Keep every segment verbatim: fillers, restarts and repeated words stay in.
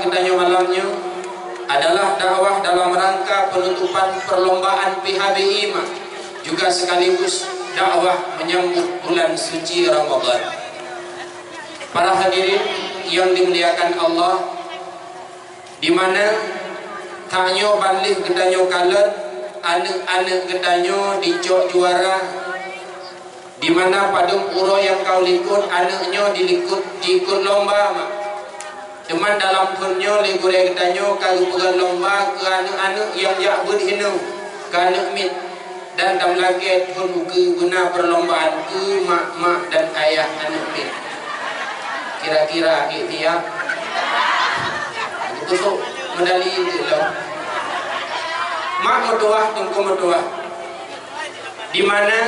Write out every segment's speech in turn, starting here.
Geutanyoe malam nyoe adalah dakwah dalam rangka penutupan perlombaan P H B I ma, juga sekaligus dakwah menyambut bulan suci Ramadan. Para hadirin yang dimuliakan Allah, di mana tanyoe ban lheueh geutanyoe kalon aneuëk-aneuëk geutanyoe dicok juara, di mana padub uroe nyang ka likot aneuëk nyoe dilikot, diikot lomba ma. Teuma dalam thon nyoe lé gurée geutanyoe ka geupeugah lomba keu aneuëk-aneuëk nyang jak beuet hinoe, keu aneuëk miet, dan tameulakée thon ukeue beuna perlombaan keu mak-mak dan ayah aneuëk miet. Kira-kira ikhtiar geupeutrok meudali keu lom. Mak meutuwah, teungku meutuwah. Di mana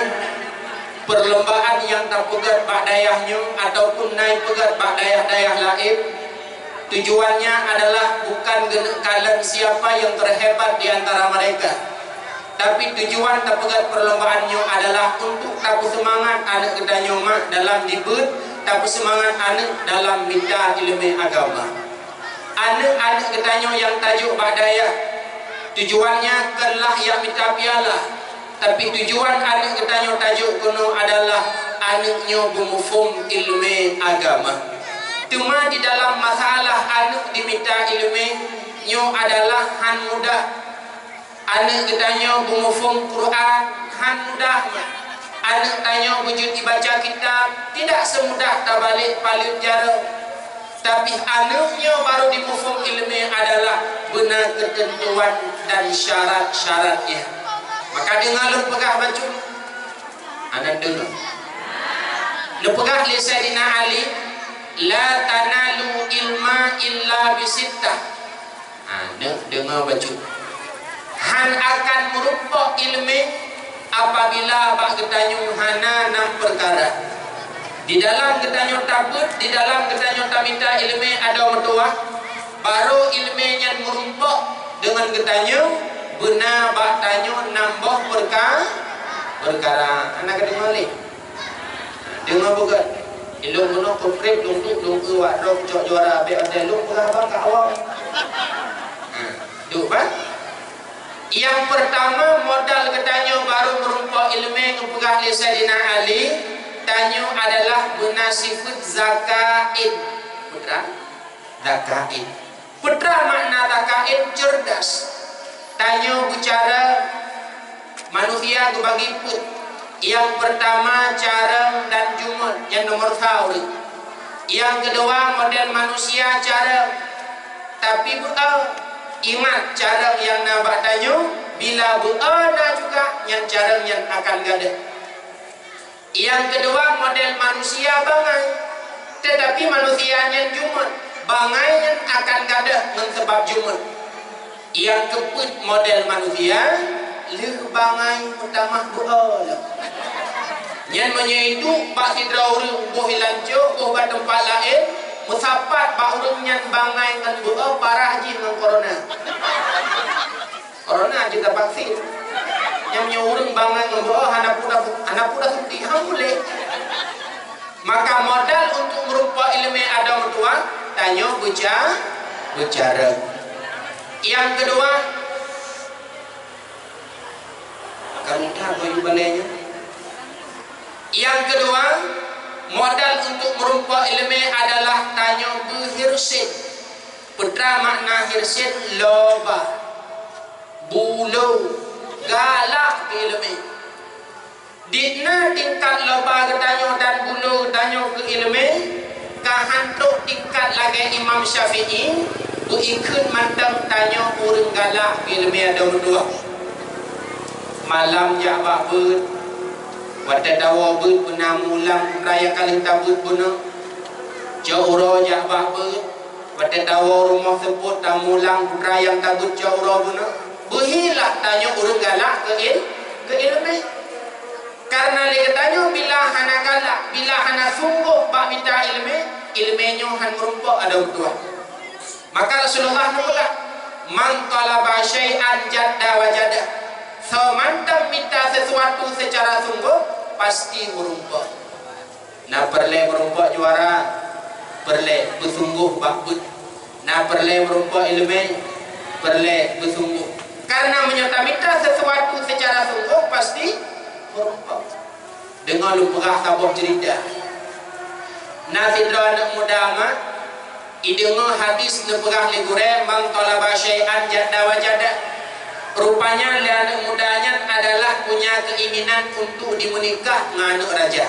perlombaan nyang tapeugét bak dayah nyoe ataupun na ipeugét bak dayah-dayah laén, tujuannya adalah bukan geuneuk kalon siapa yang terhebat di antara mereka, tapi tujuan tapeugét perlombaan nyoe adalah untuk tapeuseumangat aneuëk geutanyoe mak dalam dibeuet, tapeuseumangat aneuëk dalam mita iéleumé agama. Aneuëk-aneuëk geutanyoe nyang tajok bak dayah, tujuannya kon lah jak mita piala, tapi tujuan aneuëk geutanyoe tajok keunoe adalah aneuëk nyoe beumuphom iéleumé agama. Teuma di dalam masalah aneuëk dimita iéleumé nyoe adalah hán mudah. Aneuëk geutanyoe beumuphom Quran hán mudah nyan. Aneuëk tanyoe beujeuet ibaca kitab tidak semudah tabalek paleuet jaroe. Tapi aneuëk nyoe barô jimuphom iéleumé adalah beuna keuteuntuan dan syarat-syaratnya. Maka deungoe lôn peugah bacut. Hana deungoe. Neupeugah lé Saidina Ali, "La tanalu ilma illa bisittah." Ha, neuk deungoe bacut. Hán akan meurumpok iéleumé apabila bak geutanyoe hana nam peukara. Di dalam geutanyoe tabeuet, di dalam geutanyoe tamita iéleumé adoe meutuwah, barô iéleumé nyan meurumpok deungon geutanyoe, beuna bak tanyoe nam boh peuka-, peukara. Hana ka deungoe lé? Deungoe beugét, ilôn meunoe keupreh lôn duek lôn keu wak droe cok juara bék watée lôn peugah bak awak. Ha, duek bah. Nyang peurtama modal geutanyoe barô meurumpok iéleumé geupeugah lé Saidina Ali, tanyoe adalah beuna sifeuet zakain. Peue teuma? Zakain. Peue teuma makna zakain? Cerdas. Tanyoe beucara manusia geubagi peuet. Nyang peurtama carông dan jumôt, nyang nomor sa ureuëng. Nyang keudua model manusia carông, tapi beu'oe imat carông nyang na bak tanyoe, bila beu'oe na juga nyan carông nyan akan gadôh. Nyang keudua model manusia bangai, teutapi manusia nyan jumôt, bangai nyan akan gadôh ngon sabab jumôt. Nyang keupeuet model manusia lheueh bangai meutamah beu'oe lom. Nyan meunyoe iduek bak sidroe ureuëng boh ilancok boh bak teumpat laén, meusapat bak ureuëng nyan bangai ngon beu'oe parah jih ngon corona. Corona jeuet vaksin. Nyang meunyoe ureuëng bangai ngon beu'oe hana pura, hana pura suntik, hana puléh. Maka modal untuk meurumpok iéleumé adoe meutuwah, tanyoe beuca-, beucara. Nyang keudua, ka mudah bayu balée nyoe. Nyang keudua, modal untuk meurumpok iéleumé adalah tanyoe beuhirsét. Peue teuma makna hirsét? Loba, bulo, galak keu iéleumé. Dikna tingkat loba geutanyoe dan bulo geutanyoe keu iéleumé ka hán trok tingkat lagée Imam Syafi'i, beuikheun mantong tanyoe ureuëng galak keu iéleumé adoe meutuwah. Malam jak bak beuet, watée tawoe beuet beuna mulang peue nyang ka lheueh tabeuet bunoe. Cok uroe jak bak beuet, watée tawoe rumoh seupôt tamulang peue nyang tabeuet cok uroe bunoe. Beuhilah tanyoe ureuëng galak keu il-, keu iéleumé. Karena lé geutanyoe bila hana galak, bila hana sunggoh bak mita iéleumé, iéleumé nyoe hán meurumpok adoe meutuwah. Maka Rasulullah neupeugah, "Man talaba syai'an jadda wajadah." Soe mantong mita sesuatu secara sunggoh, pasti meurumpok. Na peureulée meurumpok juara, peureulée beusunggoh bak beuet. Na peureulée meurumpok iéleumé, peureulée beusunggoh. Karena meunyoe tamita sesuatu secara sunggoh, pasti meurumpok. Deungoe lôn peugah saboh ceurita. Na sidroe aneuëk muda mak, ideungoe hadis neupeugah lé gurée, "Man thalaba syai'an jadda wajada." Rupanya lé aneuëk muda nyan adalah punya keinginan untuk dimeunikah ngon aneuëk raja.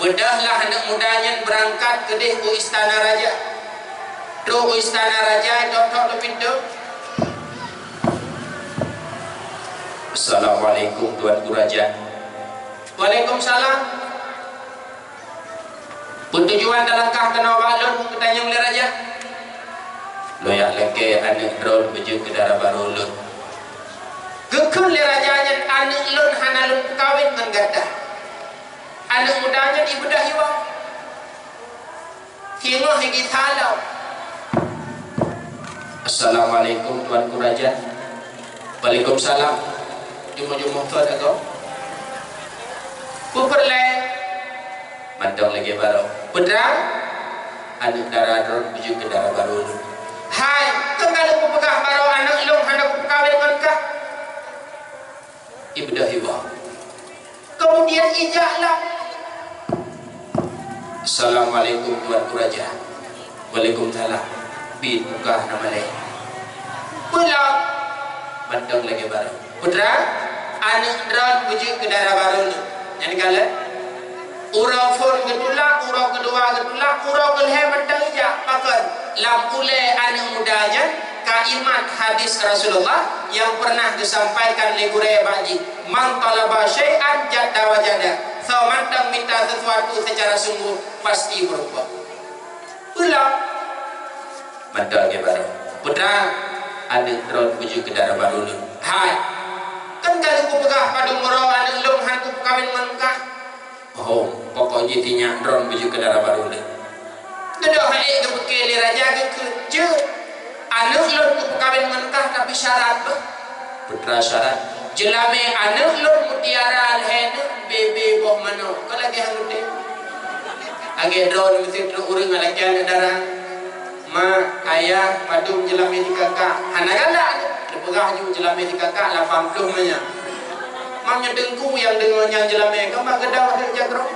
Beudôhlah aneuëk muda nyan beurangkat keudeh u istana raja. Trok u istana raja, tok-tok lé pintoe. "Assalamualaikum, Tuanku Raja." "Waalaikumsalam. Peue tujuan talangkah keunoe bak lôn?" geutanyong lé raja. "Lôn jak lakée aneuëk droe beujeuet keu dara barô lôn." Geukheun lé raja nyan, "Aneuëk lôn hana lôn peukawen ngon gata." Aneuëk muda nyan ibeudôh iwoe. Singoh geusaleuem. "Assalamualaikum, Tuanku Raja." "Waalaikumsalam. Jumoe-jumoe thon agoe. Peue peureulée?" "Mantong lagée barô." "Peue treuk?" "Aneuëk dara droe beujeuet keu dara barô lôn." "Hai, keuneuk lôn kupeugah barô aneuëk lôn hana kupeukawen ngon kah?" Ibeudôh iwoe. Kemudian ijak lah. "Assalamualaikum, Tuanku Raja." "Waalaikumsalam." Bit muka hana malée. "Peue lom?" "Mantong lagée barô." "Peue treuk?" "Aneuëk droe beujeuet keu dara barô lôn." Nyan kalon. Uroe phon geutulak, uroe keudua geutulak, uroe keulhée mantong ijak. Pakon? Lam ulée aneuëk muda nyan ka ingat hadis Rasulullah nyang pernah geusampaikan lé gurée bak jih, "Man thalaba syai'an jadda wajada." Soe mantong mita sesuatu secara sunggoh, pasti meurumpok. "Peue lom?" "Mantong lagée barô." "Peue treuk?" "Aneuëk droe beujeuet keu dara barô lôn." "Hai, kan ka lôn kupeugah padum uroe aneuëk lôn hana kupeukawen ngon kah?" "Oh, pokok jih sinyak droe beujeuet keu dara barô lôn." Dudoe hana geupike lé raja geukheun, "Jeuet, aneuëk lôn kupeukawen ngon kah, tapi syarat beuh." "Peue treuk syarat?" "Jeulamé aneuëk lôn mutiara lhée neuk bebe boh manoe." Kon lagée han udeb. Lagée droe meuseue trok ureuëng lagée aneuëk dara. "Ma, ayah, padum jeulamé sikakak?" Hana galak, neupeugah ju jeulamé sikakak lapan ploh manyang. Mam nyoe teungku nyang deungoe nyan jeulamé, ka mak geudong até jagroe.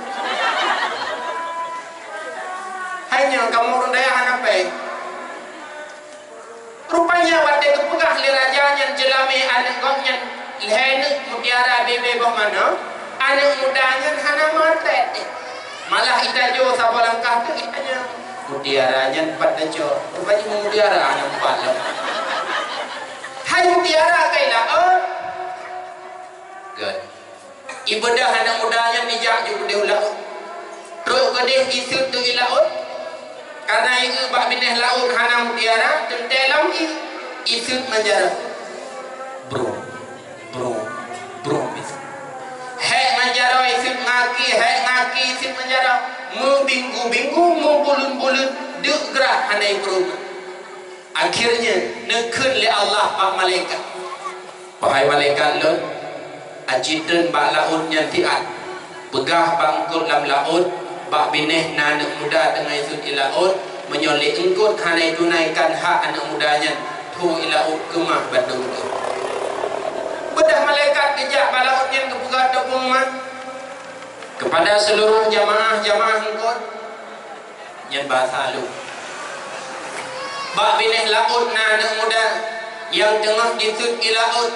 Hai nyoe kamoe ureuëng dayah hana péng. Rupanya watée geupeugah lé raja nyan jeulamé aneuëk gobnyan lhée neuk mutiara bebe boh manoe, aneuëk muda nyan hana meuatrét. Malah itajo saboh langkah teuk itanyong, "Mutiara nyan pat tacok?" Rupajih mutiara hana meupat lom. Hai mutiara kai laôt. Gét. Ibeudôh aneuëk muda nyan ijak ju keudeh u laôt. Trok keudeh iseuet teuk i laôt. Karena ieu bak binéh laôt hana mutiara, teuntée lom i, iseuet manjaro. Brum, brum, brum iseuet. Hék manjaro iseuet ngaki, hék ngaki iseuet manjaro. Meubinggu-binggu, meubuleuen-buleuen, deuk grah hana ipeureumeun. Akhirnya, neukheun lé Allah bak malaikat, "Wahai malaikat lôn, aci treun bak laôt nyan siat. Peugah bak eungkôt lam laôt, bak binéh na aneuëk muda teungoh iseuet i laôt, meunyoe lé eungkôt hana itunaikan hak aneuëk muda nyan, tho i laôt keumah bandum eungkôt." Beudôh malaikat geujak bak laôt nyan geupeugah teupeu meuah keupada seuluruh jamaah-jamaah eungkôt. Nyan basa lôn. Bak binéh laôt na aneuëk muda nyang teungoh jiseuet i laôt.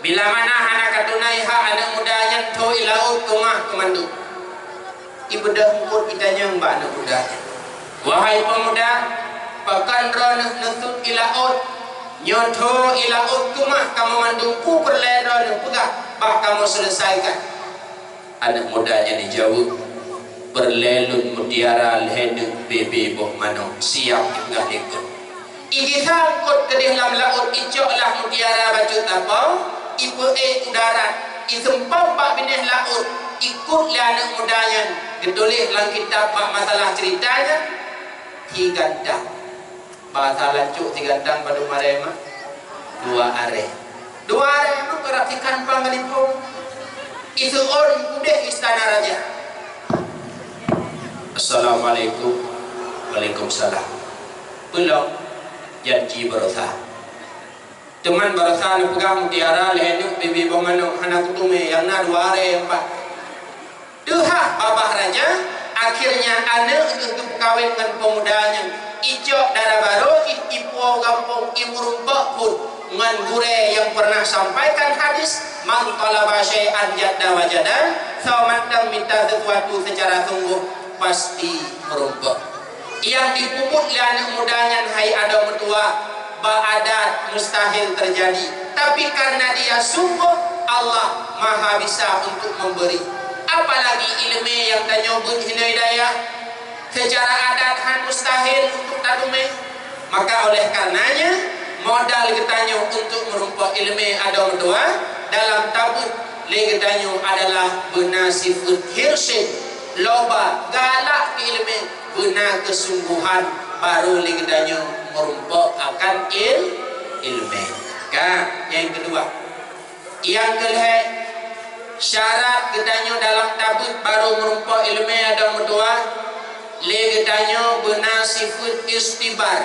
Bila mana hana katunai hak aneuëk muda nyan, tho i laôt keumah keumandum. Ibeudôh eungkôt itanyong bak aneuëk muda nyan, "Wahai peumuda, pakon droeneueh neuseuet i laôt? Nyoe tho i laôt keumah kamoe mandum, peue peureulée droeneueh peugah bah kamoe seuleusaikan." Aneuëk muda nyan jijaweueb, "Peureulée lôn mutiara lhée neuk bebe boh manoe, siab jipeugah lé eungkôt." Igisa eungkôt keudeh lam laôt, icok lah mutiara bacut lapong, ipeuék u darat, iseumpom bak binéh laôt, ikot lé aneuëk muda nyan. Geutuléh lam kitab bak masalah ceurita nyan, hi gantang. Basa lancok si gantang padum arée mak? Dua arée. Dua arée mak, perhatikan panggalipong. Iseuôt udeh istana raja. "Assalamualaikum." "Waalaikumsalam." Peulom janji barosa. Teuma barosa neupeugah mutiara lhèe neuk bibie boh manok hana kuteumé, nyang na dua aré empat. Teuhah babah raja, akhirnya aneuk geuh geupeukawen ngon peumuda nyan. Icok dara barô jih ipuwoe gampông, imeurumpok phon ngon gurèe nyang pernah sampaikan hadis, "Man thalaba syai'an jadda wajada", soe mantong minta sesuatu secara sungguh, pasti meurumpok. Nyang jipeubuet lé aneuk muda nyan hai adoe meutuwah, bak adat mustahil teujadi. Tapi karena dia sungguh, Allah Maha Bisa untuk memberi. Apalagi ileumèe nyang tanyoe beuet hinoe dayah, seucara adat han mustahil untuk tateumé. Maka oleh karenanya, modal geutanyoe untuk meurumpok ileumèe adoe meutuwah dalam tabeuet lé geutanyoe adalah beuna sifeuet hirsin, loba, galak keu ileumèe, beuna keusungguhan, barô lé geutanyoe meurumpok akan il-, ileumèe. Ka, nyang keudua. Nyang keulhèe, syarat geutanyoe dalam tabeuet barô meurumpok ileumèe adoe meutuwah, lé geutanyoe beuna sifeuet istibar,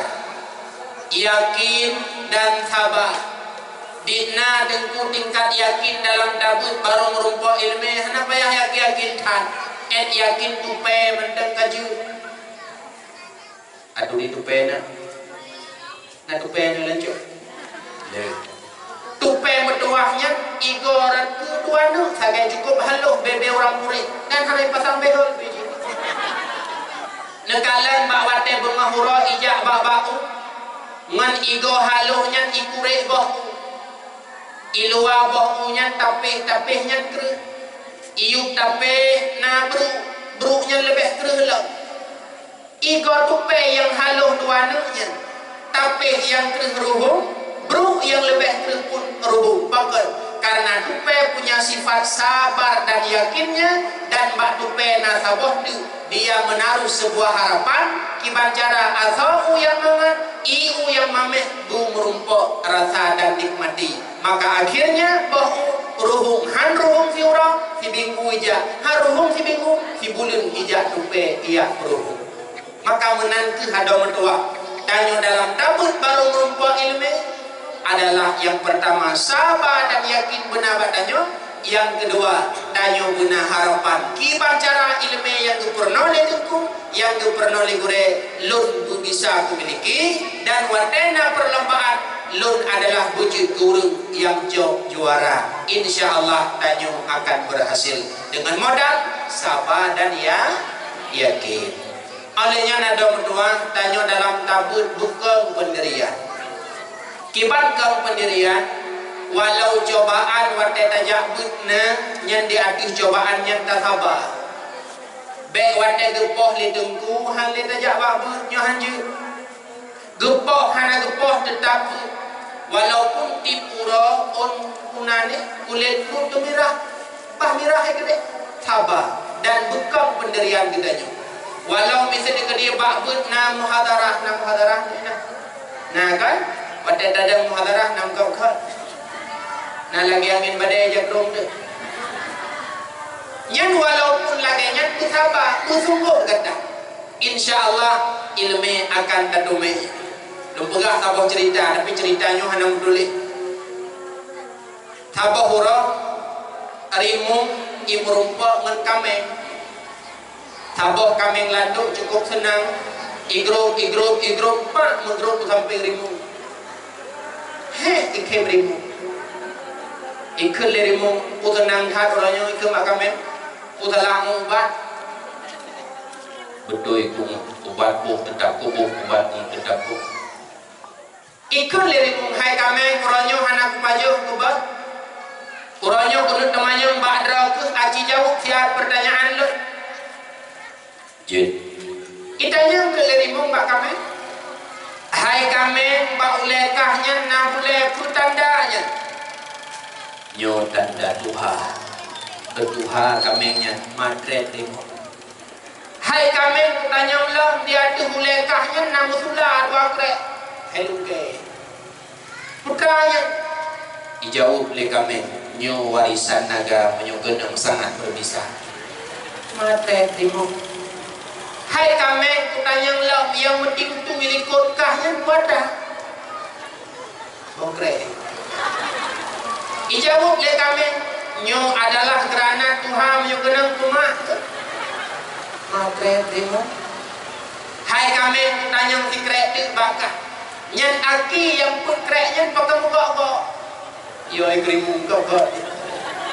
yakin dan saba. Di na Teungku tingkat yakin dalam tabeuet barô meurumpok ileumèe, hana payah yakin-yakin that, 'et yakin tupèe mantong ka jeuet. Aturi tupèe na. Na tupèe na lancok. Lé. Tupèe meutuwah nyan igoe rot keu dua neuk sagai cukôp halôh bèe-bèe ureueng puréh dan hana ipasang behol biji. Neukalon bak watèe beungoh uroe ijak bak-bak u, ngon igoe halôh nyan ikurék boh u. Iluwa boh u nyan tapéh, tapéh nyan kreueh. Iyup tapéh na brôk, brôk nyan leubeh kreueh lom. Igoe tupèe nyang halôh dua neuk nyan, tapéh nyang kreueh ruhueng, brôk nyang leubeh kreueh pun ruhueng. Pakon? Karena tupèe punya sifat sabar dan yakinnya, dan bak tupèe na saboh teuk dia menaruh sebuah harapan, kiban cara asoe u nyang mangat, ié u nyang mamèh, beumeurumpok rasa dan nikmati. Maka akhirnya boh u ruhueng, han ruhueng siuroe, sibinggu ijak, han ruhueng sibinggu, sibuleuen ijak tupèe ijak ruhueng. Maka meunan kheueh adoe meutuwah, tanyoe dalam tabeuet barô meurumpok ileumèe adalah nyang peurtama saba dan yakin beuna bak tanyoe, nyang keudua tanyoe beuna harapan. Kiban cara ileumèe nyang geupeurunoe lé teungku, nyang geupeurunoe lé gurèe, lôn beubisa kumiliki, dan watèe na peulombaan, lôn adalah beujeuet keu ureueng nyang cok juara. Insya Allah tanyoe akan berhasil dengan modal saba dan ya, yakin. Oleh nyan adoe meutuwah, tanyoe dalam tabeuet bukon peundirian. Kiban kong peundirian, walau cobaan watèe tajak beuet na, nyan di ateueh cobaan nyan tasaba. Bèk watèe geupoh lé teungku, han lé tajak bak beuet, nyoe han jeuet. Geupoh hana geupoh teutab beuet, walaupun tiep uroe ôn kunan nyan kulét beuet teumirah, bah mirah hai keudéh, saba dan bukon peundirian geutanyoe. Walau miseue di keudéh bak beuet na muhadharah, na muhadharah na. Na kan? Watèe tadong muhadharah na meugot-got. Na lagèe angén badai jak rhom teuh. Nyan walaupun lagèe nyan beusaba, beusunggoh gata. Insya Allah, ileumèe akan tateumé. Lôn peugah saboh ceurita, tapi ceurita nyoe hana meutuléh. Saboh uroe, rimueng imeurumpok ngon kaméng. Saboh kaméng landôk cukôp seunang, igrôp, igrôp, igrôp, pak meugrôp u sampéng rimueng. Héh, ikhém rimueng. Ikheun lé rimueng, "Peue seunang that uroe nyoe ikheun bak kaméng? Peue salah ngon ubat?" "Beutôi, Keuneuk, ubat boh teutab kuboh, ubat boh teutab boh." Ikheun lé rimueng, "Hai kaméng, uroe nyoe hana kupajoh keubah. Uroe nyoe keuneuk teumanyong bak droe kheueh aci jaweueb siat peurtanyaan lôn." Jeuet. Itanyong keu lé rimueng bak kaméng, "Hai kaméng, bak ulèe kah nyan na bulèe peue tanda nyan?" "Nyoe tanda tuha. Beutuha kaméng nyan," matrét rimueng. "Hai kaméng, kutanyong lom, di ateueh ulèe kah nyan na meusula dua krek." "Hai lungkée." "Peue kah nyan?" Ijaweueb lé kaméng, "Nyoe warisan naga meunyoe keunong sangat beubisa." Maté timoh. Hai kaméng, kutanyong lom, nyang meuting-ting likot kah nyan peue atra? Konkret. Ijaweueb lé kaméng, "Nyoe adalah granat tuha meunyoe keunong kumat." Konkret deungoe. Hai kaméng, kutanyong sikrek teuk bak kah. Nyan aki nyang peuet krek nyan pakon meugok-gok. Yo, Ikrimah, gok-gok.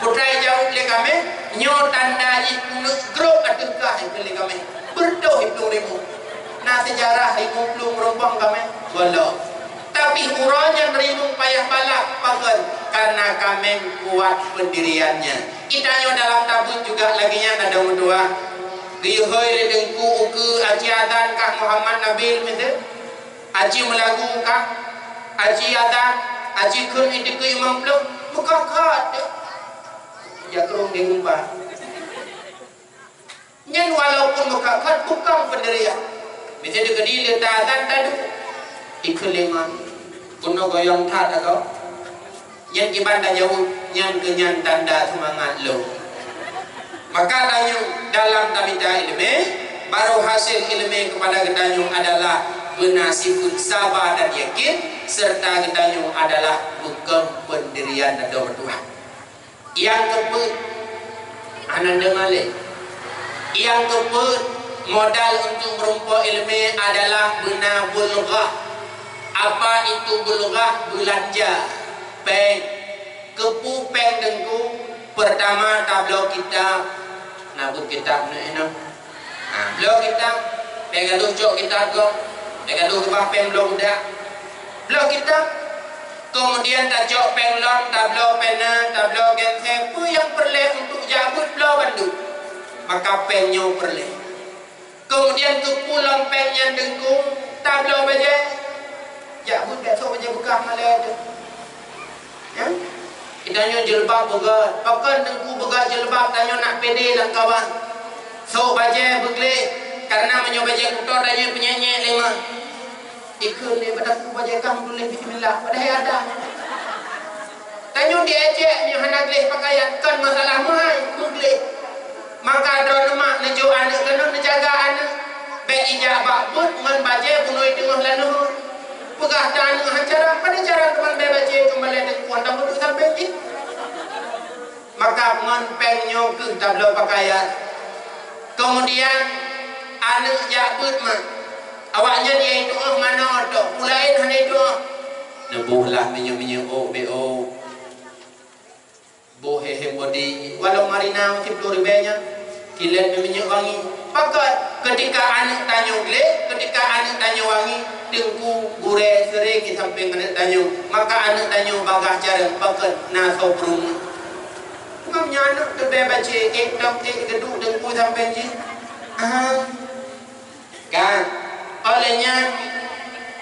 Putra jaweueb lé kaméng, "Nyoe tanda jih uneuk grob ateueh kah," ikheun lé kaméng. Beureudoh iplueng rimueng. Na seujarah rimueng plueng meurumpong kaméng? Gohlom. Tapi uroe nyan rimueng payah balak, pakon? Karena kaméng kuat pendiriannya. Geutanyoe dalam tabeuet juga lagèe nyan, adoe meutuah. Geuyue hôi lé teungku ukeue, aci azan kah Muhammad Nabil miseue? Aci meulagu kah? Aci azan? Aci kheun iteukeue imam plueng? Meukat-kat. Jak krông di gumba. Nyan walaupun meukat-kat bukon peundirian. Miseue teukeudi lé ta azan taduek. Ikheun lé imam. Keunoe goyang that agoe. Nyan kiban tajaweueb, nyan keuh nyan tanda seumangat lôn. Maka tanyoe dalam tamita iéleumé, barô hasé iéleumé keupada geutanyoe adalah beuna sifeuet saba dan yakin, seureuta geutanyoe adalah bukon peundirian adoe meutuah. Nyang keupeuet, hana deungoe lé. Nyang keupeuet, modal untuk meurumpok iéleumé adalah beuna bulghah. Apa itu bulghah? Beulanja. Péng. Keupeue péng teungku? Peurtama tabloe kitab. Na buet kitab nyoe inoe. Ha, bloe kitab. Bèk ka lheueh cok kitab gob. Bèk ka lheueh keubah péng bloe budak. Bloe kitab. Keumudian tacok péng lom, tabloe pena, tabloe genséng, peue nyang peureulèe untuk jak beuet bloe bandum. Maka péng nyoe peureulèe. Keumudian keupeue lom péng nyan teungku, tabloe bajèe. Jak beuet bèk sok bajèe beukah malèe teuh. Ya? Geutanyoe jilbab beugèt. Pakon teungku beugèt jilbab, tanyoe nak pede lam kawan. Sok bajèe beugleh, karena meunyoe bajèe kuto tanyoe peunyèt-nyèt lé ma. Ikheun lé bak takue bajèe kah meutuléh bismillah, padahai ada. Tanyoe diejek meunyoe hana gleh pakaian, kon masalah meuhai, meugleh. Maka droeneuh mak neujok aneuk keunoe neujaga aneuk. Bèk ijak bak beuet ngon bajèe bunoe teungoh lanoe. Peugah ta aneuk han cara, pane cara teuma bèe bajèe keumalèe teungku han tameuduk sampéng jih. Maka ngon péng nyoe keuh tabloe pakaian. Keumudian aneuk jak beuet mak. Awaknyan nyang itu'oh manoe toh, peue laén hana itu'oh. Neuboh lah minyeuk-minyeuk ôk beuôk. Boh hand body, walau marina siploh ribèe nyan, kilét minyeuk wangi. Pakon? Keutika aneuk tanyoe gleh, keutika aneuk tanyoe wangi, teungku gurèe seuring di sampéng aneuk tanyoe. Maka aneuk tanyoe bagaih carông, pakon? Na soe peurumoh. Ngon nyan aneuk teubèe bajèe, ék tông ék geuduek teungku sampéng jih. Ah. Kan? Óh lheueh nyan,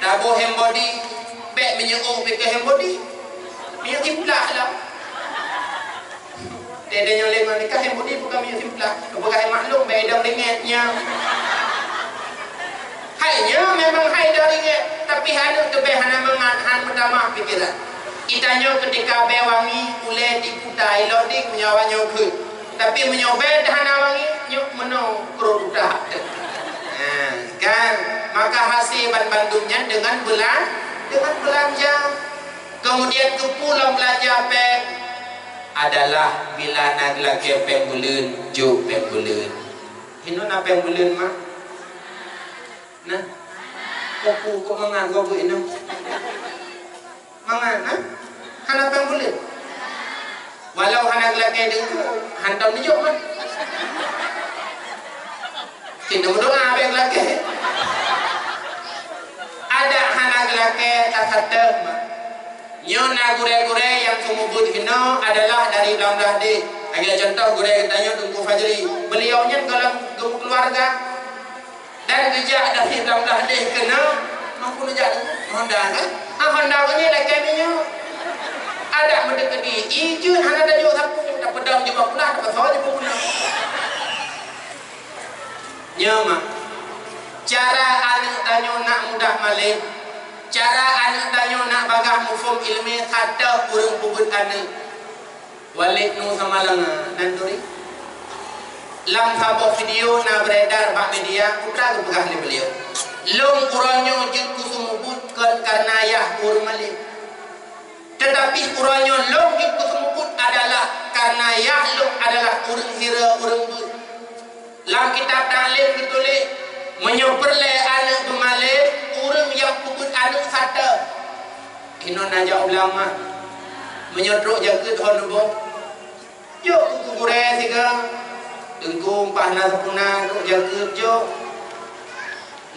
taboh hand body, bèk minyeuk ôk pih keu hand body. Minyeuk simplak lah. Teudeungoe lé ngon nikah hand body bukan minyeuk simplak. Bukan maklum bèk idong ringèt nyan. Hai nyoe memang hai idong ringèt, tapi aneuk teubèe hana mangat, han meutamah pikeran. Geutanyoe keutika bèe wangi, ulèe di kuta ilok dik meunyoe awaknyoe kheun. Tapi meunyoe bèe hana wangi, nyoe meunoe krot udah. Ha, kan? Maka hasé banmandum nyan deungon beulan-, deungon beulanja. Keumudian keupeue lom beulanja péng? Adalah bila na geulakèe péng buleuen, jok péng buleuen. Hinoe na péng buleuen, mak? Nah. Keupeue kok mangat gob inoe? Mangat, ha? Hana péng buleuen? Walau hana geulakèe deungku, hantom neujok mah. Cit neumeudoa bèk geulakèe. Adak hana geulakèe tasatem mah. Nyoe na gurèe-gurèe nyang seumeubeuet hinoe adalah dari Blang Blahdeh. Lagèe contoh gurèe geutanyoe Teungku Fajri. Beliau nyan golom geumeukeuluwarga. Dan geujak dari Blang Blahdeh keunoe, mampu neujak Honda kan? Ah, Honda nyoe lakèe minyeuk. Adak meuteukeudi, ijeuen hana tajok sapeue, tapeudong jeuet bak pula, tapasoe jeuet bak pula. Nyoe mak, cara aneuk tanyoe nak mudah malèe, cara aneuk tanyoe nak bagaih muphom ileumèe, ateueh ureueng peubeuet aneuk. Walid Nu Samalanga, nan turi. Lam saboh video na beredar bak media, peue geupeugah lé beliau, "Lôn uroe nyoe jeuet keu seumeubeuet kon kareuna yah ureuëng malém. Teutapi uroe nyoe lôn jeuet keu seumeubeuet adalah kareuna yah lôn adalah ureuëng hira ureuëng beuet." Lam kitab taklim geutuléh, "Meunyoe peureulée aneuëk beumalém, ureuëng nyang peubeuet aneuëk sateue." Inoe na jak ulama. Meunyoe trok jakeuet hon boh, jok keu gurée sigoe, "Teungku, pat na sapeue na trok jakeuet jok.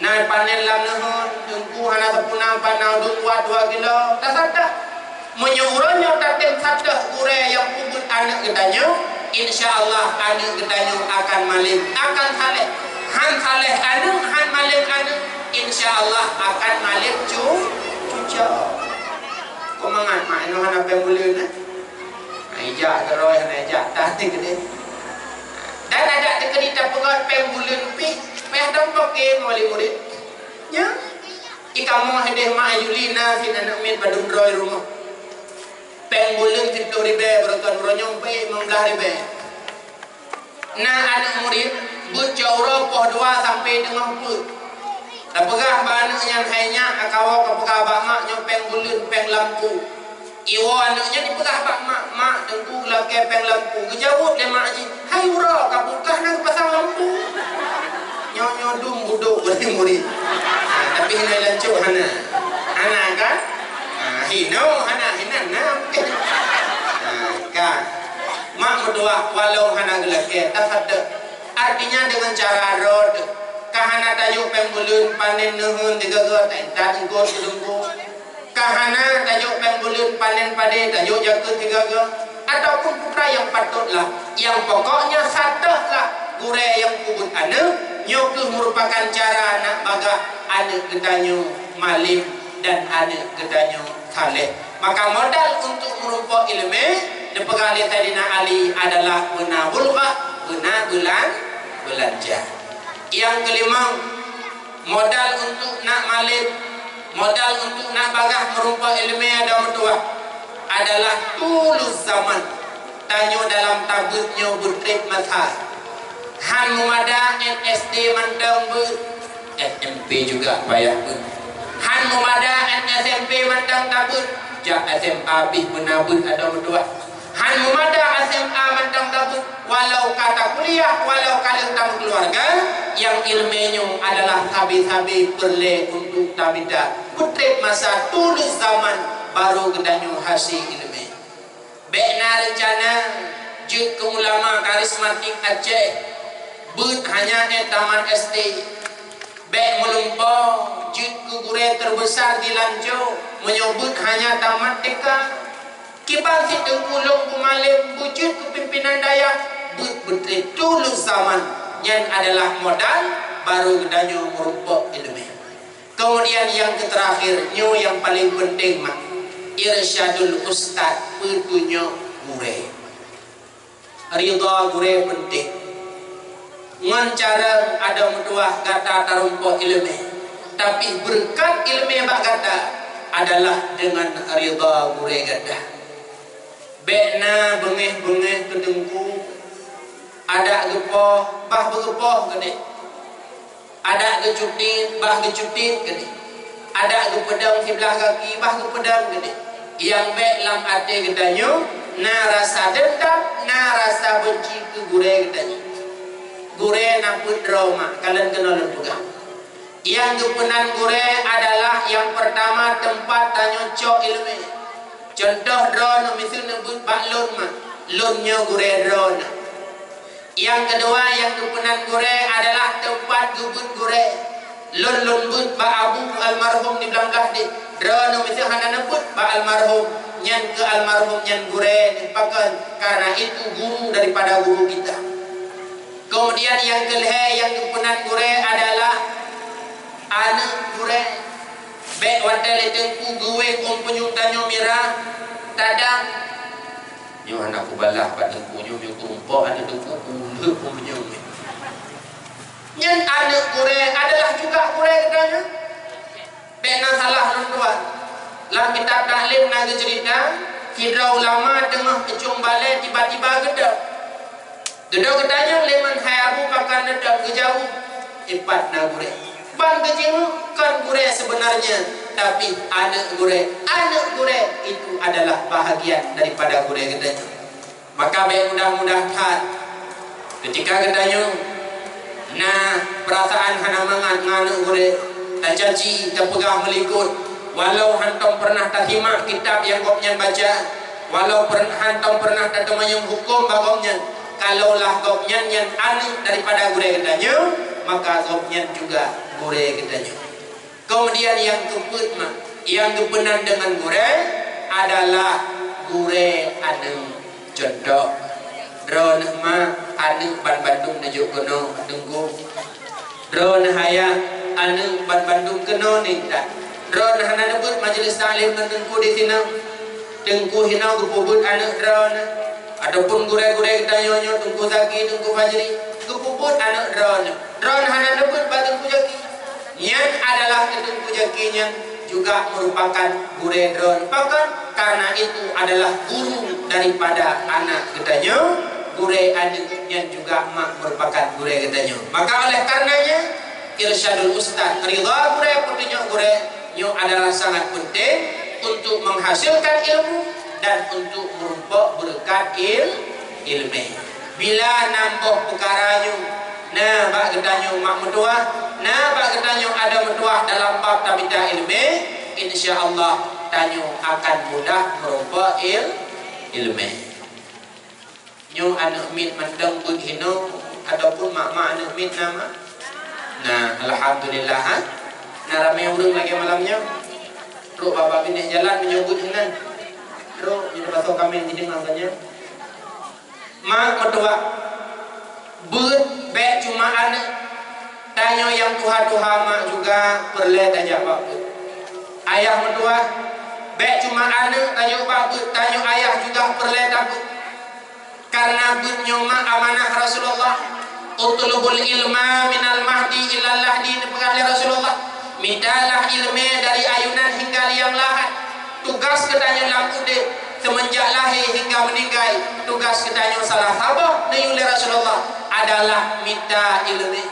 Na panen lam neuheun, Teungku, hana sapeue na, pat na udeueng buat dua kilo, tasateue." Meunyoe uroe nyoe tatem sateue gurée nyang peubeuet aneuëk geutanyoe, insya Allah aneuëk geutanyoe akan malém, akan saleh. Han saleh aneuëk, han malém aneuëk, insya Allah akan malém cu-, cucok. Kok mangat mak inoe hana péng buleuen, eh? Ijak keurôi hana ijak, dah ti keudeh. Dan adak teukeudi tapeugah péng buleuen pih, payah tampok keu murit-murit. Nya, ikamoe hideh mak Yuli na sit aneuëk miet padum droe rumoh. Péng buleuen siplôh ribée, beureukan uroe nyoe peuék limong blaih ribée. Na aneuëk murit beuet cot uroe poh dua sampoe teungoh peuet. Tapeugah bak aneuëk nyan, "Hai nyak, akawoe kapeugah bak mak nyoe péng buleuen, péng lampu." Iwoe aneuëk nyan ipeugah bak mak, "Mak, Teungku lakée péng lampu." Geujaweueb lé mak jih, "Hai uroe ka bukah na geupasang lampu." Nyoe-nyoe dum budok bagi murit. Ha, tapi hinoe lancok hana. Hana kan? Ha, hinoe hana, hinan na. Ha, kan? Mak meutuah walau hana geulakée, tasateue. Artinya dengan cara droe teuh. Ka hana tajok péng buleuen, panen neuheun sigoe-goe, ta-, taintat eungkôt sigoe-goe. Ka hana tajok péng buleuen, panen padé, tajok jakeuet sigoe-goe, ataupun peue nyang patôt lah. Nyang pokoknya sateue lah gurée nyang peubeuet aneuëk, nyoe kheueh meurupakan cara nak bagah aneuëk geutanyoe malém dan aneuëk geutanyoe saleh. Maka modal untuk meurumpok iéleumé, neupeugah lé Saidina Ali, adalah beuna bulghah, beuna beulan-, beulanja. Nyang keulimong, modal untuk nak malém, modal untuk nak bagah meurumpok iéleumé adoe meutuwah adalah tulus zaman. Tanyoe dalam tabeuet nyoe beutreb masa. Han meumada N S D mantong beuet, S M P juga payah beuet. Han meumada N S M P mantong tabeuet, jak S M A pih beuna beuet adoe meutuwah. Han meumada S M A mantong tabeuet, walau ka takuliah, walau ka lheueh tameukeuluwarga, nyang iéleumé nyoe adalah sabe-sabe peureulée untuk tamita. Beutreb masa tulus zaman, barô geutanyoe hase iéleumé. Bék na reuncana jeuet keu ulama karismatik Aceh, beuet hanya ék tamat S D. Bék meulumpoe jeuet keu gurée teubeusa di Lanco, meunyoe beuet hanya tamat T K. Kiban si Teungku lôn beumalém beujeuet keu pimpinan dayah, beuet beutreb tulus zaman, nyan adalah modal barô geutanyoe meurumpok iéleumé. Keumudian nyang keuteurakhier, nyoe nyang paleng peunteng mak, irsyadul ustaz, peutunyok gurée. Ridha gurée peunteng. Ngon cara adoe meutuwah gata tarumpok iéleumé, tapi beureukat iéleumé bak gata adalah deungon ridha gurée gata. Bék na beungéh-beungéh keu teungku, adak geupoh, bah beugeupoh keudeh. Adak geucutit, bah geucutit keudeh. Adak geupeudong siblah gaki, bah geupeudong keudeh. Nyang bék lam até geutanyoe na rasa deundam, na rasa beunci keu gurée geutanyoe. Gurée na peuet droe mak, kalon keunoe lôn peugah. Nyang geupeunan gurée adalah nyang peurtama teumpat tanyoe cok iéleumé. Cuntoh droeneuh miseue neubeuet bak lôn mak, lôn nyoe gurée droeneuh. Nyang keudua nyang geupeunan gurée adalah teumpat geubeuet gurée. Lôn, lôn beuet bak Abu almarhum di Blang Gahdeh. Droeneuh miseue hana neubeuet bak almarhum, nyan keu almarhum nyan gurée neuh. Pakon? Karena itu guru daripada guru kita. Keumudian nyang keulhée nyang geupeunan gurée adalah aneuëk gurée. Bék watée lé teungku geuwéng ôn punyueng tanyoe mirah, tadang. Nyoe hana kubalah bak teungku nyoe, nyoe kurumpok aneuëk teungku, kulheueh ôn punyueng nyoe. Nyan aneuëk gurée adalah juga gurée geutanyoe. Bék na salah lôn tuan. Lam kitab taklim na geuceurita, sidroe ulama teungoh teucong balée tiba-tiba geudong. Dudoe geutanyong lé meuhai Abu Bakar neudong geujaweueb, ipat na gurée. Ban geujeungeuk kon gurée seubeunarnya, tapi aneuëk gurée. Aneuëk gurée itu adalah bahagian daripada gurée geutanyoe. Maka bék mudah-mudah that keutika geutanyoe na peurasaan hana mangat ngon aneuëk gurée, tacaci, tapeugah meulikot, walau hantom peureunah tasimak kitab nyang gobnyan baca, walau peureun-, hantom peureunah tateumanyong huköm bak gobnyan, kalaulah gobnyan nyan aneuëk daripada gurée geutanyoe, maka gobnyan juga gurée geutanyoe. Keumudian nyang keupeuet ma-, nyang geupeunan deungon gurée adalah gurée aneuëk. Cuntoh, droeneuh ma aneuëk ban bandum neujok keunoe teungku. Droeneuh ayah aneuëk ban bandum keunoe ningkat. Droeneuh hana neubeuet majelis taklim ngon teungku di sinoe. Teungku hinoe geupeubuet aneuëk droeneuh. Ataupun gurée-gurée geutanyoe nyoe, Teungku Zaki, Teungku Fajri, geupeubuet aneuëk droeneuh. Droeneuh hana neubeuet bak Teungku Zaki. Nyan adalah keu Teungku Zaki nyan juga meurupakan gurée droeneuh. Pakon? Karena itu adalah guru daripada anak geutanyoe, gurée aneuëk nyan juga mak meurupakan gurée geutanyoe. Maka oleh karenanya, irsyadul ustaz, ridha gurée, peutunyok gurée, nyoe adalah sangat penting untuk menghasilkan ilmu dan untuk meurumpok beureukat il-, ileumé. Bila na boh peukara nyoe na bak geutanyoe mak meutuwah, na bak geutanyoe adoe meutuwah dalam bab tamita ileumé, insya Allah tanyoe akan mudah meurumpok il-, ileumé. Nyoe aneuëk miet mantong beuet hinoe ataupun mak-mak aneuëk miet na, mak? Nah, alhamdulillah, ha? Na ramé ureuëng lagée malam nyoe. Trok babah binéh jalan meunyoe beuet hinan. Trok nyoe basoe kameng jideueng mangkanya. Mak meutuwah, beuet bék cuma aneuëk. Tanyoe nyang tuha-tuha mak juga peureulée tajak bak beuet. Ayah meutuwah, bék cuma aneuëk tajak bak beuet, tanyoe ayah juga peureulée tabeuet. Karena beuet nyoe ma amanah Rasulullah. "Utlubul ilma minal mahdi ilal lahdi," neupeugah lé Rasulullah. Mitalah ileumé dari ayunan hingga liang lahat. Tugas geutanyoe lam udeb, seumeunjak lahé hingga meuninggai, tugas geutanyoe salah saboh neuyue lé Rasulullah adalah mita ileumé.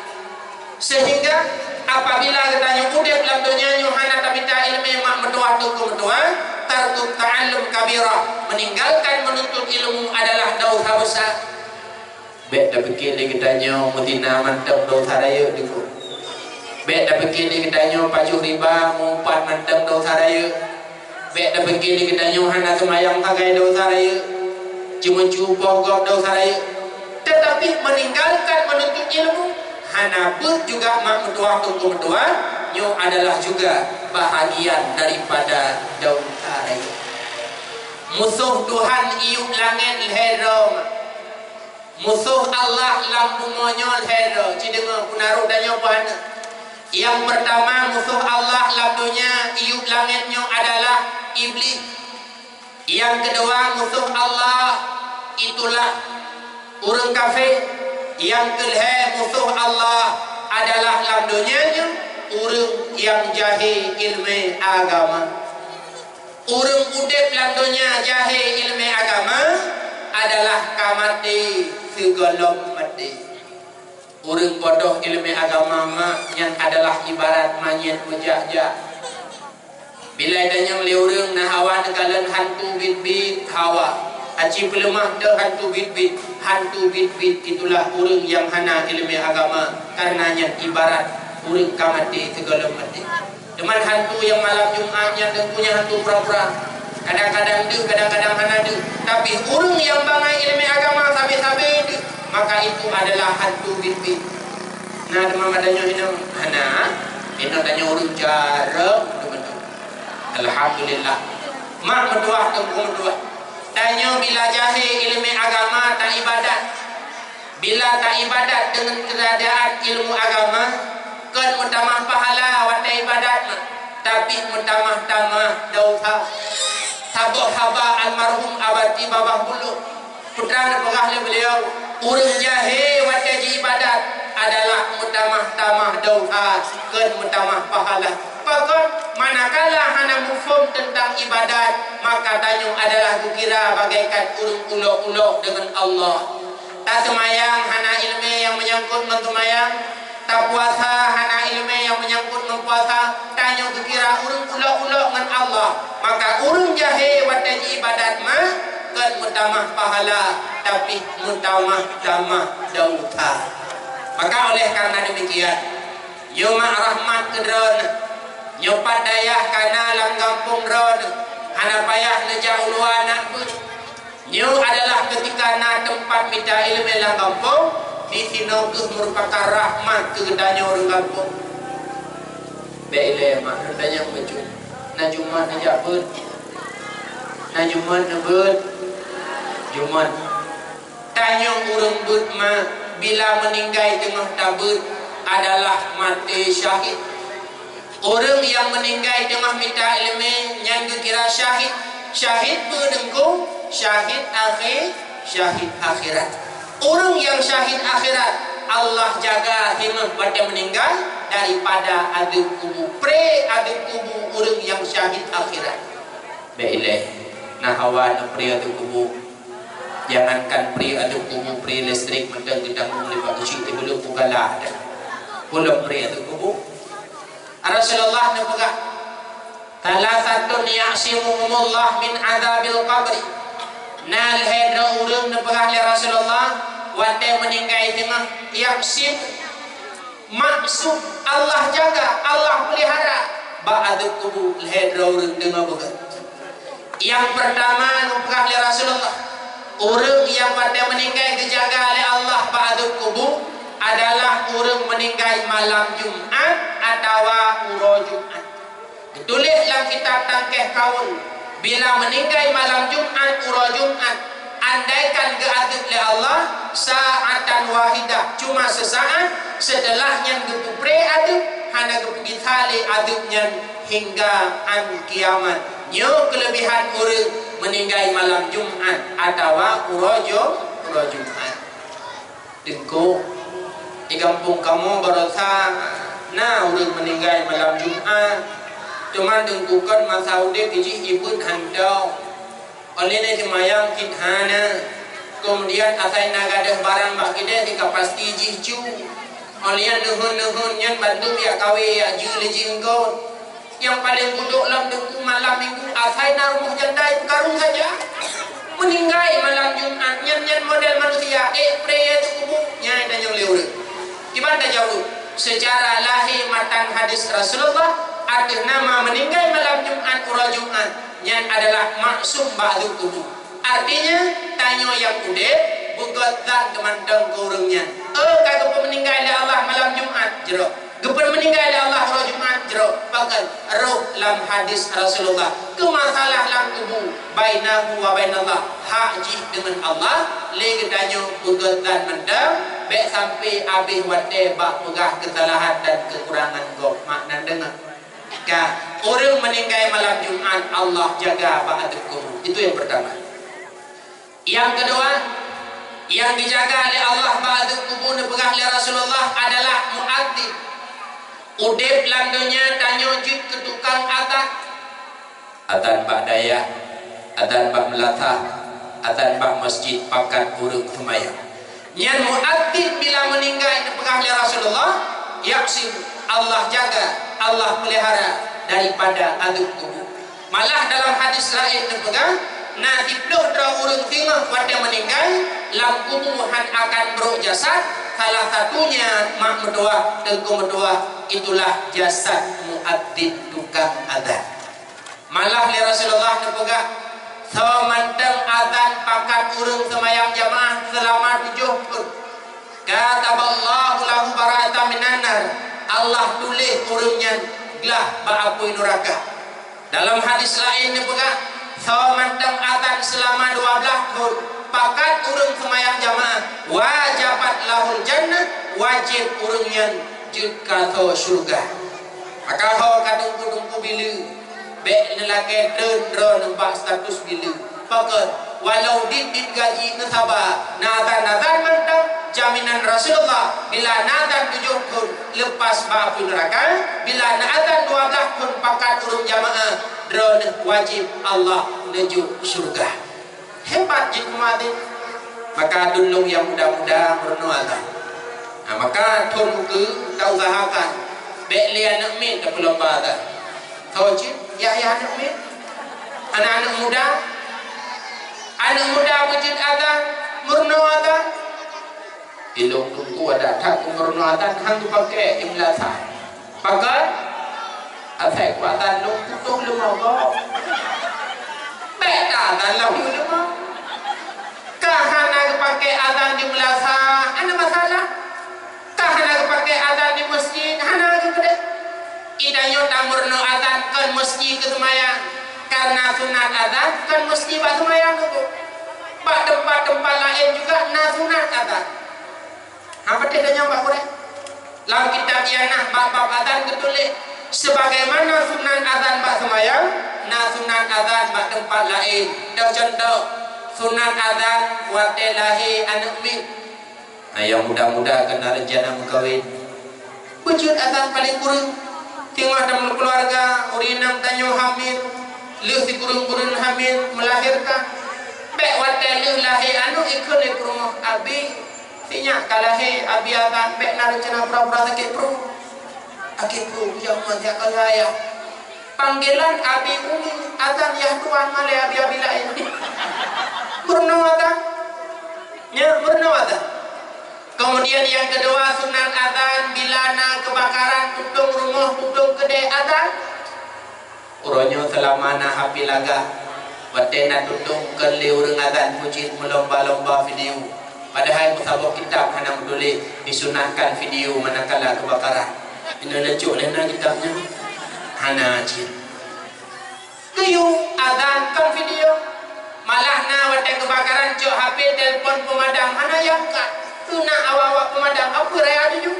Sehingga apabila geutanyoe udeb lam donya nyoe hana tamita ileumé mak meutuwah teungku meutuwah, tarkut ta'allum kabirah, meninggalkan menuntut ilmu adalah dosa besar. Bék tapike lé geutanyoe meuzina mantong dosa rayeuk teungku. Bék tapike lé geutanyoe pajoh riba meuupat mantong dosa rayeuk. Bék tapike lé geutanyoe hana seumayang sagai dosa rayeuk, ceumeucue poh gob dosa rayeuk. Tetapi meninggalkan menuntut ilmu, hana beuet juga mak meutuwah teungku meutuwah, nyoe adalah juga bahagian daripada dosa rayeuk. Musoh Tuhan iyueb langét lhée droe. Musoh Allah lam bumoe nyoe lhée droe, ci deungoe, peunaroh tanyoe peue hana. Nyang peurtama, musoh Allah lam donya iyueb langét nyoe adalah Iblih. Nyang keudua, musoh Allah itulah ureuëng kafé. Nyang keulhée, musoh Allah adalah lam donya nyoe ureuëng nyang jahé ileumé agama. Ureuëng udeb lam donya jahé ileumé agama adalah ka maté sigohlom maté. Ureuëng bodoh ileumé agama ma nyan adalah ibarat manyét meujak-jak. Bila itanyong lé ureuëng na hawa neukalon hantu bit-bit, hawa. Aci peuleumah teuh hantu bit-bit, hantu bit-bit itulah ureuëng nyang hana ileumé agama, kareuna nyan ibarat ureuëng ka maté sigohlom maté. Teuma hantu nyang malam Jumat nyan teungku nyan hantu pura-pura. Kadang-kadang deuh, kadang-kadang hana deuh. Tapi ureuëng nyang bangai ileumé agama sabe-sabe deuh, maka itu adalah hantu bit-bit. Na teuma geutanyoe hinoe? Hana. Hinoe tanyoe ureuëng jareueng deungon. Alhamdulillah. Mak meutuwah, teungku meutuwah. Tanyoe bila jahé ileumé agama ta ibadat. Bila ta ibadat deungon keuadaan ilmu agama, kon meutamah pahala watée ibadat na, tapi meutamah-tamah dosa. Saboh haba almarhum Abati Babah Buluk, peue neupeugah lé beuliau, ureuëng jahé watée jiibadat adalah meutamah-tamah dosa, kon meutamah pahala. Pakon? Manakala hana muphom teuntang ibadat, maka tanyoe adalah geukira bagaikan ureuëng ulok-ulok deungon Allah. Taseumayang hana iéleumé nyang meunyangkot ngon seumayang, tapuasa hana iéleumé nyang meunyangkot ngon puasa, tanyoe geukira ureuëng ulok-ulok ngon Allah. Maka ureuëng jahé watée jiibadat mah kon meutamah pahala, tapi meutamah-tamah desya. Maka oleh karena demikian, nyoe mak rahmat keu droeneuh, nyoe pat dayah ka na lam gampông droeneuh, hana payah neujak u luwa nak beuet. Nyoe adalah keutika na teumpat mita iéleumé lam gampông, disinoe kheueh meurupakan rahmat keu geutanyoe ureuëng gampông. Bék ilée mak, geutanyoe meucue. Na Jumat neujak beuet. Na Jumat neubeuet. Jumat. Tanyoe ureuëng beuet ma, bila meuninggai teungoh tabeuet adalah maté syahid. Ureuëng nyang meuninggai teungoh mita iéleumé nyan geukira syahid. Syahid peue Teungku? Syahid akhé, syahid akhirat. Ureuëng nyang syahid akhirat, Allah jaga singoh watée meuninggai daripada adeueb kubu. Pré adeueb kubu ureuëng nyang syahid akhirat. Bék ilée, na hawa na pré ateueh kubu. Jangankan pré ateueh kubu, pré listrik mantong geutanggong lé Pak Geuchik di Bulu Bugala. Ulôn pré ateueh kubu. Rasulullah neupeugah, "Tsalasatun ya'simuhumullah min adzabil qabri." Na lhée droe ureuëng neupeugah lé Rasulullah, watée meuninggai teungoh, ya'sim, maksum, Allah jaga, Allah pelihara bak adeueb kubu lhée droe ureuëng deungoe beugét. Nyang peurtama neupeugah lé Rasulullah, ureuëng nyang watée meuninggai geujaga lé Allah bak adeueb kubu adalah ureuëng meuninggai malam Jumat atawa uroe Jumat. Geutuléh lam kitab Tangkeh Kaul, bila meuninggai malam Jumat uroe Jumat, andaikan geuadeueb lé Allah sa'atan wahidah, cuma seusaát, seuteulah nyan geupeupré adeueb, hana geupeugisa lé adeueb nyan hingga an kiamat. Nyoe keuleubehan ureuëng meuninggai malam Jumat atawa uroe Ju-, uroe Jumat. Teungku, di gampông kamoe baroesa na ureuëng meuninggai malam Jumat. Teuma Teungku kon masa udeb jih ibeuet hantom. Óh lheueh nyan seumayang cit hana. Keumudian asai na gadôh barang bak keudè, ka pasti jih cu. Óh lheueh nyan neuheun-neuheun nyan bandum jak kawé, jak jeuet lé jih eungkôt. Nyang paleng budok lom Teungku malam Minggu, asai na rumoh janda ipeukarong saja. Meuninggai malam Jumat, nyan-nyan model manusia, ék pré ateueh kubu, nyan tanyong lé ureuëng. Kiban tajaweueb, seucara lahé matan hadis Rasulullah, ateueh nama meuninggai malam Jumat, uroe Jumat, nyan adalah maksum bak adeueb kubu. Artinya, tanyoe nyang udeb, beugét that teumantong keu ureuëng nyan. Oh, ka geupeumeuninggai lé Allah malam Jumat, jroh. Geupeumeuninggai lé Allah uroe Jumat, jroh. Pakon? Roh lam hadis Rasulullah. Keu masalah lam kubu, bainahu wa bainallah, hak jih deungon Allah, lé geutanyoe beugét that mantong, bék sampai abéh watée bak peugah keusalahan dan keukurangan gob. Makna deungon. Ka, ureuëng meuninggai malam Jumat, Allah jaga bak ateueh kubu. Itu yang pertama. Yang kedua, yang dijaga lé Allah bak ateueh kubu neupeugah lé Rasulullah adalah muadzin. Udeb lam donya tanyoe jeuet keu tukang azan. Azan bak dayah, azan bak meulasah, azan bak masjid pakat ureuëng seumayang. Nyan muadzin bila meuninggai neupeugah lé Rasulullah, ya'sim, Allah jaga, Allah pelihara daripada adeueb kubu. Malah dalam hadis laén neupeugah, na siplôh droe ureuëng singoh watée meuninggai, lam kubu hán akan brok jasad, salah satunya mak meutuwah, teungku meutuwah, itulah jasad muadzin tukang azan. Malah lé Rasulullah neupeugah, soe mantong azan pakat ureuëng seumayang jamaah seulama tujoh thon, kataballahu lahu bara'atan minan nar, Allah tuléh ureuëng nyan glah bak apui nuraka. Dalam hadis laén neupeugah, soe mantong azan seulama dua blaih thon pakat ureuëng seumayang jamaah, wajabat lahul jannah, wajéb ureuëng nyan jeuet keu asoe syeuruga. Maka ho ka teungku-teungku bileue, bék neulakée treun droeneuh bak status bileue. Pakon, walau dit-dit gaji neusaba, na azan-azan mantong, jaminan Rasulullah, bila na azan tujoh thon, leupah bak apui neuraka, bila na azan dua blaih thon pakat ureuëng jamaah, droeneuh wajéb Allah neujok syeuruga. Hebat jih muadzin. Maka dulông nyang muda-muda meurunoe azan. Nah, maka thôn ukeue tausahakan bék lé aneuk miet tapeulomba azan. Tho cit, yah-yah aneuk miet, aneuk-aneuk muda, aneuk muda beujeuet azan, meurunoe azan. Ilông teungku ada that meurunoe azan han geupaké imlasa. Pakon? Asai kuatan lôn putôh leumo gob. Bék ta azan lom leumo. Ka hana geupaké azan di meulasa, hana masalah. Ka hana geupaké azan di meuseujid, hana geukeudeh. Geutanyoe tameurunoe azan kon meuseujid keu seumayang, karena sunat azan kon meuseujid bak seumayang teungku. Bak teumpat-teumpat laén juga na sunat azan. Hana patéh tanyong bak gurée. Lam kitab Ianah bab-bab azan geutuléh, sebagaimana sunat azan bak seumayang, na sunat azan bak teumpat laén. Dong cuntoh, sunat azan watée lahé aneuk miet. Nah, nyang muda-muda keu na reuncana meukawen, beujeuet azan paleng kureueng. Teungoh tameukeuluwarga, ureueng inong tanyoe hamil, lheueh sikureueng buleuen hamil, melahirkan. Bék watée lheueh lahé aneuk ikheun lé peurumoh, "Abi, si nyak ka lahé, Abi azan," bék na reuncana pura-pura sakét pruet. Sakét pruet, kujak umat siat ka lahé ayah. Panggilan Abi Umi, azan yah tuan malée abi-abi laén. Meurunoe azan. Nyan meurunoe azan. Kemudian nyang keudua, sunat azan bila na keubakaran, tutong rumoh, tutong keudè, azan. Uroe nyoe seulama na H P lagak, watée na tutong keu lé ureuëng azan, peue cit meulomba-lomba video. Padahai meusaboh kitab hana meutuléh disunatkan video manakala keubakaran. Inoe neucok lé na kitab nyan? Hana cit. Geuyue azan kon video. Malah na watée keubakaran cok H P telepon peumadam, hana yam ka. Teunak awak-awak peumadam, apa raya tuju?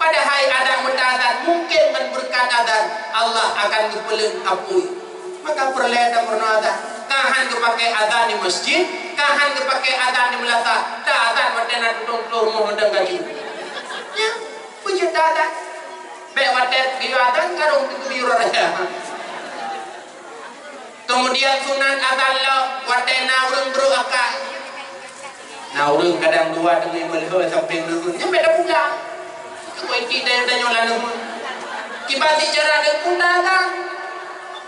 Padahai adak meuta azan, mungken ngon beureukat azan Allah akan geupeuleuen apui. Maka peureulée tameurunoe azan. Ka han geupaké azan di meuseujid, ka han geupaké azan di meulasa, ta azan watée na tutong tuloh rumoh mantong gaji. Nyan, peujeuet ta azan. Bék watée geuyue azan karong teukeubiyuroe raya. Kemudian sunat azan lom watée na ureuëng brok akai. Na ureuëng kadang dua teungoh meulhô sampéng leuheun, nyan beda pula. Keu iti tanyoe-tanyoe lalu. Kiban sicara deungon azan.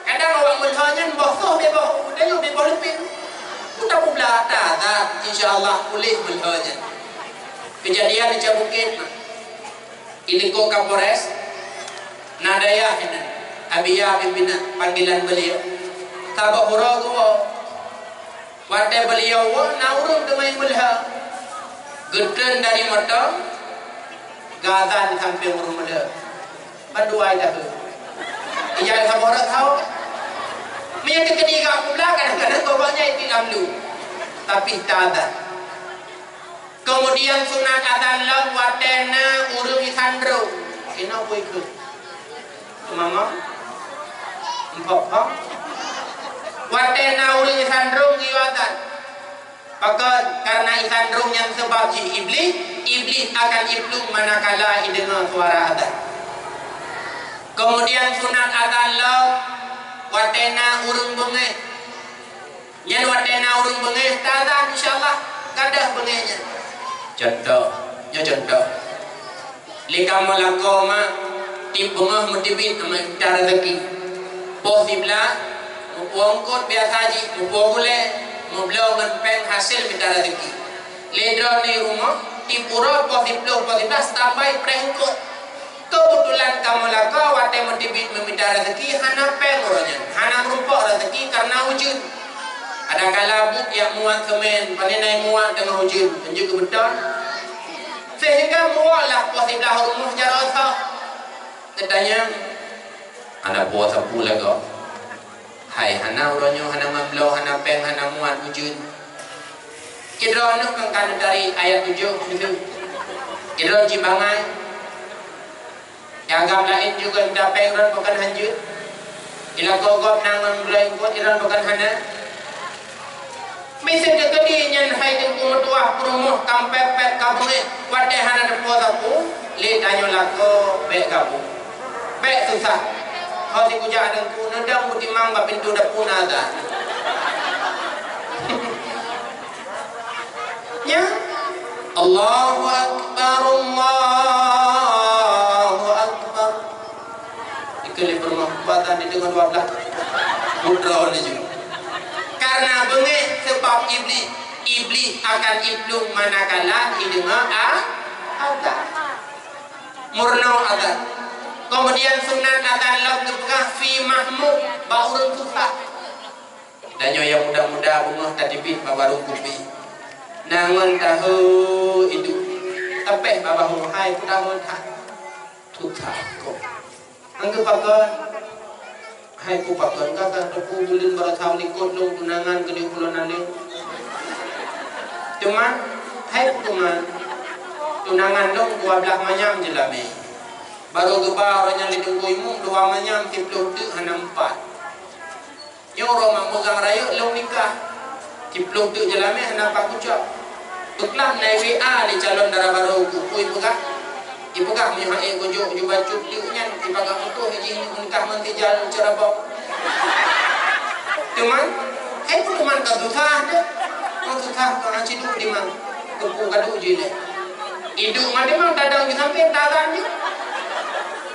Kadang awak meulhô nyan boh soh beuboh, tanyoe beuboh leupin. Udah pula ta azan, insya Allah puléh meulhô nyan. Keujadian di Cibukit. Inikot Kapolres, na dayah inan, Abiya pimpinan panggilan beliau. Saboh uroe geuwoe, watée beliau woe na ureuëng teumai meulhô. Geutreun dari moto, geuazan sampéng ureuëng meulhô. Bandua idaheu. Ijak saboh rot hao. Meunyoe teukeudi gak pula, kadang-kadang gobnyan iti lam lu. Tapi ta azan. Kemudian sunat azan lom watée na ureuëng isandrong. Inoe bui keuh. Mama? Mpok-mpok? Watée na ureuëng isandrong geuyue azan. Pakon? Karena isandrong nyan sabab jih Iblih, Iblih akan iplueng manakala ideungoe suara azan. Kemudian sunat azan lom watée na ureuëng beungéh. Nyan watée na ureuëng beungéh ta azan, insya Allah gadôh beungéh nyan. Cuntoh, nyoe cuntoh. Lé kamoe lakoe mak, tieb beungoh meuteubiet mita raseuki. Poh siblaih, meupuwoe eungkôt biasa jih, meupuwoe gulée, meubloe ngon péng hasé mita raseuki. Lé droeneuh rumoh, tieb uroe poh siploh, poh siblaih, standby preh eungkôt. Keubeutulan kamoe lakoe watée meuteubiet meumita raseuki hana péng uroe nyan, hana meurumpok raseuki kareuna ujeuen. Kadang kala buet jak muat seumén, pane na muat teungoh ujeuen, meunjeuet keu beutôi. Seuhingga muatlah poh siblaih rumoh jaroe soe. Geutanyong, "Hana po sapeue lagoe?" Hai, hana uroe nyoe, hana meubloe, hana péng, hana muat, ujeuen. Sidroe aneuk kan ka neutari ayat tujoh, sidroe cit bangai. Nyang agam laén juga mita péng droe bukan hanjeuet. Ilakoe gob na ngon bloe eungkôt droe bukan hana. Miseue teukeudi nyan hai teungku meutuah peurumoh kampet-pet ka beungéh watée hana teupo sapeue, lé tanyoe lakoe bék gabong. Bék susah. Ho sikujak teungku neudong beutimang bak pintoe dapu na azan. Nya, Allahu Akbar, Allahu Akbar. Ikeu lé peurumoh, kuatan dideungoe dua blah. Mudroe laju. Karena beungéh, sebab Iblih, Iblih akan iplueng manakala ideungoe a-, azan. Meurunoe azan. Kemudian sunat azan lom geupeugah fi mahmum, bak ureuëng susah. Tanyoe nyang muda-muda beungoh tateubiet bak warong kupi. Na ngon tahe iduek. Tapéh bak bahu, hai peue tahe that. Susah kok. Anggeup pakon. Hai peue pakon, ka ka teupeu buleuen baroesa likot lôn tunangan keu di Pulo Naleng. Teuma, hai peue teuma, tunangan lôn dua blah manyam jeulamé. Barô geuba uroe nyan lé Teungku Imum dua manyam, siplôh teuk hana meupat. Nyoe uroe mak meugang rayeuk lôn nikah. Siplôh teuk jeulamé hana pakucok. Peuklam na i-WA lé calon dara barô ku, peue ipeugah? Ipeugah meunyoe han ék kujok ju bacut teuk nyan, ipagat putôh jih nikah ngon sijal ceurabong. Teuma, hai peue teuma ka susah deh. Ka susah ka na ciduek dimang. Keupeue ka duek jih lé. Iduek ngon dimang tadong di sampéng tagan jih.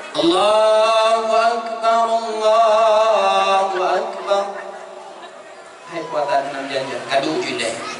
Allahu Akbar, Allahu Akbar. Hai kuatan nam janjan, ka duek jih lé.